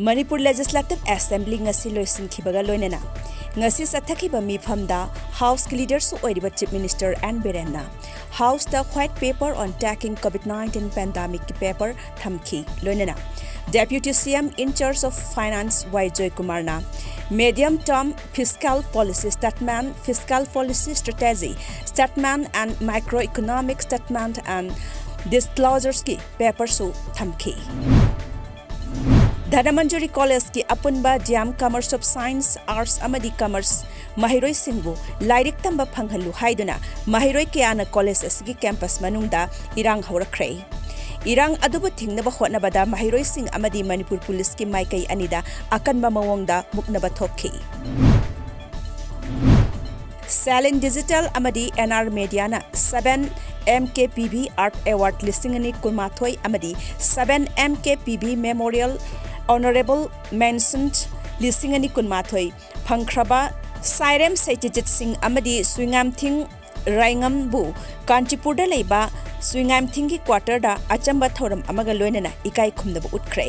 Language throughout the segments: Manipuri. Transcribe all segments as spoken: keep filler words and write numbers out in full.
ꯃꯅꯤꯄꯨꯔ Legislative Assembly ꯉꯁꯤ ꯂꯣꯏꯁꯤꯟꯈꯤꯕꯒ ꯂꯣꯏꯅꯅ ꯉꯁꯤ ꯆꯠꯊꯈꯤꯕ ꯃꯤꯐꯝꯗ House ꯀꯤ Leader ꯁꯨ ꯑꯣꯏꯔꯤꯕ Chief Minister N ꯕꯤꯔꯦꯟꯅ House ꯇ White Paper on Tackling COVID nineteen Pandemic ꯀꯤ paper ꯊꯝꯈꯤ꯫ ꯂꯣꯏꯅꯅ Deputy C M in charge of Finance Y ꯖꯣꯏꯀꯨꯃꯥꯔꯅ Medium Term Fiscal Policy Statement, Fiscal Policy Strategy Statement and Macroeconomic Statement and Disclosures ꯀꯤ paper ꯁꯨ ꯊꯝꯈꯤ꯫ ꯙꯅꯃꯟꯖꯨꯔꯤ College ꯀꯤ ꯑꯄꯨꯟꯕ D M Commerce of Science, Arts ꯑꯃꯗꯤ Commerce ꯃꯍꯩꯔꯣꯏꯁꯤꯡꯕꯨ ꯂꯥꯏꯔꯤꯛ ꯇꯝꯕ ꯐꯪꯍꯜꯂꯨ ꯍꯥꯏꯗꯨꯅ ꯃꯍꯩꯔꯣꯏ ꯀꯌꯥꯅ college ꯑꯁꯤꯒꯤ campus ꯃꯅꯨꯡꯗ ꯏꯔꯥꯡ ꯍꯧꯔꯛꯈ꯭ꯔꯦ꯫ ꯏꯔꯥꯡ ꯑꯗꯨꯕꯨ ꯊꯤꯡꯅꯕ ꯍꯣꯠꯅꯕꯗ ꯃꯍꯩꯔꯣꯏꯁꯤꯡ ꯑꯃꯗꯤ ꯃꯅꯤꯄꯨꯔ ꯄꯨꯂꯤꯁꯀꯤ ꯃꯥꯏꯀꯩ ꯑꯅꯤꯗ ꯑꯀꯟꯕ ꯃꯑꯣꯡꯗ ꯃꯨꯛꯅꯕ ꯊꯣꯛꯈꯤ꯫ Salin Digital ꯑꯃꯗꯤ N R Media ꯅ seven M K P B Art Award ꯂꯤꯁꯤꯡ ꯑꯅꯤ ꯀꯨꯟꯃꯥꯊꯣꯏ ꯑꯃꯗꯤ seven M K P B Memorial Honorable Mention ꯂꯤꯁꯤꯡ ꯑꯅꯤ ꯀꯨꯟꯃꯥꯊꯣꯏ ꯐꯪꯈ꯭ꯔꯕ ꯁꯥꯏꯔꯦꯝ ꯁꯩꯇꯤꯖꯤꯠ ꯁꯤꯡ ꯑꯃꯗꯤ ꯁꯨꯏꯉꯥꯝꯊꯤꯡ ꯔꯥꯏꯉꯝꯕꯨ ꯀꯥꯟꯆꯤꯄꯨꯔꯗ ꯂꯩꯕ ꯁꯨꯏꯉꯥꯝꯊꯤꯡꯒꯤ quarter ꯗ ꯑꯆꯝꯕ ꯊꯧꯔꯝ ꯑꯃꯒ ꯂꯣꯏꯅꯅ ꯏꯀꯥꯏ ꯈꯨꯝꯅꯕ ꯎꯠꯈ꯭ꯔꯦ꯫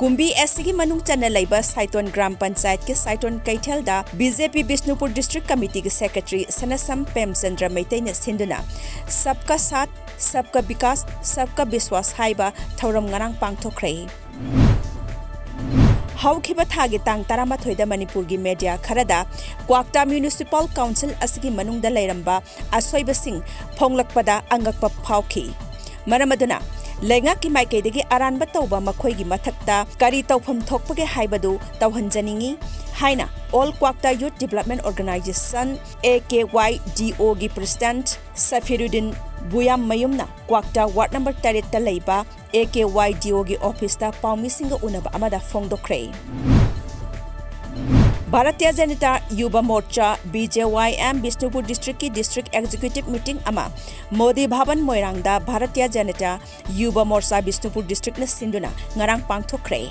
ꯀꯨꯝꯕꯤ ꯑꯁꯤꯒꯤ ꯃꯅꯨꯡ ꯆꯟꯅ ꯂꯩꯕ ꯁꯥꯏꯇꯣꯟ ꯒ꯭ꯔꯥꯝ ꯄꯟꯆꯥꯌꯠꯀꯤ ꯁꯥꯏꯇꯣꯟ ꯀꯩꯊꯦꯜꯗ B J P Bishnupur District Committee ꯒꯤ Secretary ꯁꯅꯁꯝ ꯄꯦꯝꯆꯟꯗ꯭ꯔ ꯃꯩꯇꯩꯅ ꯁꯤꯟꯗꯨꯅ Sabka Saath, Sabka Vikas, Sabka Vishwas ꯍꯥꯏꯕ ꯊꯧꯔꯝ ꯉꯔꯥꯡ ꯄꯥꯡꯊꯣꯛꯈ꯭ꯔꯦ꯫ ꯍꯧꯈꯤꯕ ꯊꯥꯒꯤ ꯇꯥꯡ ꯇꯔꯥꯃꯥꯊꯣꯏꯗ ꯃꯅꯤꯄꯨꯔꯒꯤ media ꯈꯔꯗ ꯀ꯭ꯋꯥꯛꯇꯥ Municipal Council ꯑꯁꯤꯒꯤ ꯃꯅꯨꯡꯗ ꯂꯩꯔꯝꯕ ꯑꯁꯣꯏꯕꯁꯤꯡ ꯐꯣꯡꯂꯛꯄꯗ ꯑꯉꯛꯄ ꯐꯥꯎꯈꯤ꯫ ꯃꯔꯝ ꯑꯗꯨꯅ ꯂꯩꯉꯥꯛꯀꯤ ꯃꯥꯏꯀꯩꯗꯒꯤ ꯑꯔꯥꯟꯕ ꯇꯧꯕ ꯃꯈꯣꯏꯒꯤ ꯃꯊꯛꯇ ꯀꯔꯤ ꯇꯧꯐꯝ ꯊꯣꯛꯄꯒꯦ ꯍꯥꯏꯕꯗꯨ ꯇꯧꯍꯟꯖꯅꯤꯡꯏ ꯍꯥꯏꯅ All Kwakta Youth Development Organization, A K Y D O ꯒꯤ President ꯁꯐꯤꯔꯨꯗꯤꯟ ꯕꯨꯌꯥꯝꯃꯌꯨꯝꯅ ꯀ꯭ꯋꯥꯛꯇꯥ ward number ꯇꯔꯦꯠꯇ ꯂꯩꯕ A K Y D O ꯒꯤ office ꯇ ꯄꯥꯎꯃꯤꯁꯤꯡꯒ ꯎꯅꯕ ꯑꯃꯗ ꯐꯣꯡꯗꯣꯛꯈ꯭ꯔꯦ꯫ Bharatiya Janata Yuva Morcha, B J Y M, Bishnupur District ꯀꯤ District Executive Meeting ꯑꯃ ꯃꯣꯗꯤ ꯚꯕꯟ ꯃꯣꯏꯔꯥꯡꯗ Bharatiya Janata Yuva Morcha Bishnupur District ꯅ ꯁꯤꯟꯗꯨꯅ ꯉꯔꯥꯡ ꯄꯥꯡꯊꯣꯛꯈ꯭ꯔꯦ꯫